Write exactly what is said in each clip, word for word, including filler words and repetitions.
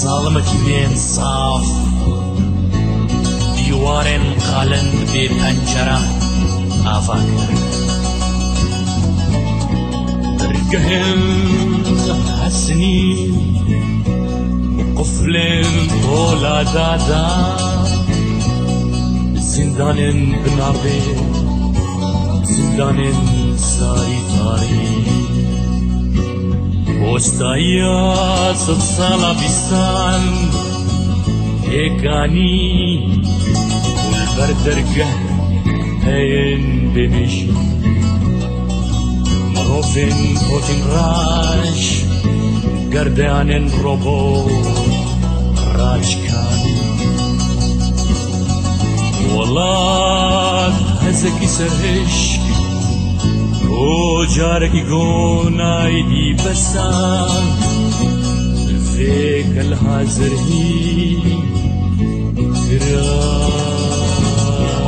Zalimekî bên saf, dîwarên qalin bê pencere ava kir. Dergehên hesnî, quflên polada da, zindanên binardê, zindanên zarî tarî. Bostayiya sed sala bîstan êkanî û li ber dergeh heyên bêmêşî. Mirovên hotîn raş, gerdeyanên robo raçkanî. Welat hezekî serhişk û carekî gonayî dî besa. Vê gel hazir hî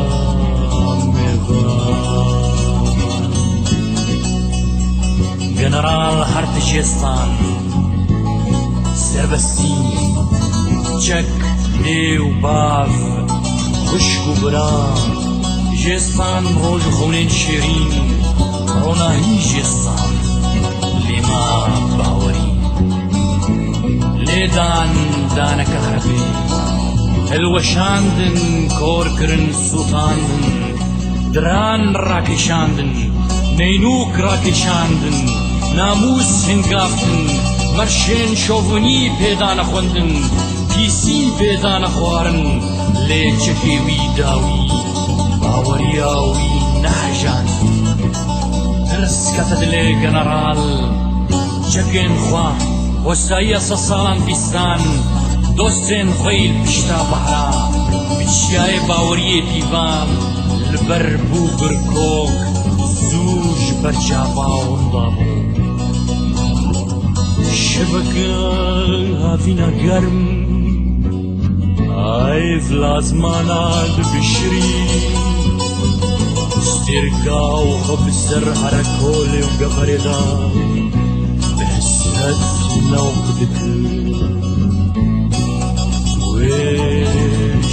kiramê xwe. General her tişê stan, serbestî, çek, dê û bav, xwişk û bira, jê stan roj û xewnên şêrîn, ronahî jê stan, lê ma bawerî. Lêdan dane kahrebê, hilweşandin, kor kirin, sûtandin, diran rakêşandin, neynûk rakêşandin, namûs hingaftin, merşên şovinî pêdane xwendin, pîsî pêdane xwarin, lê çekê wî dawî baweriya wî nehejand. Tirs kete dilê general, çekên xwe, hostayiya sed salan bîstan, dostên xwe yî li pişta behra, bi çiyayê baweriyê pîvan, li ber bû girkok, zû ji ber çava winda bû. Şibeke havîna germ, ay vilazmana dibişirî. Stêrka û xwe bi ser herekolê û geverê de bi hesret newq dikir. Wê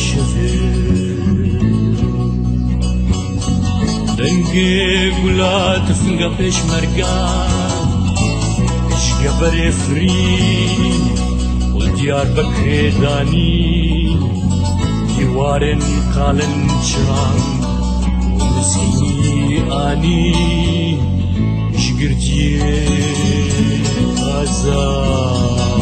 şevê dengê gula tifinga pêşmerga ji geverê firî û Diyarbekirê danî. Dîwarên qalin çiran û mizgînî anî ji girtiyê azad.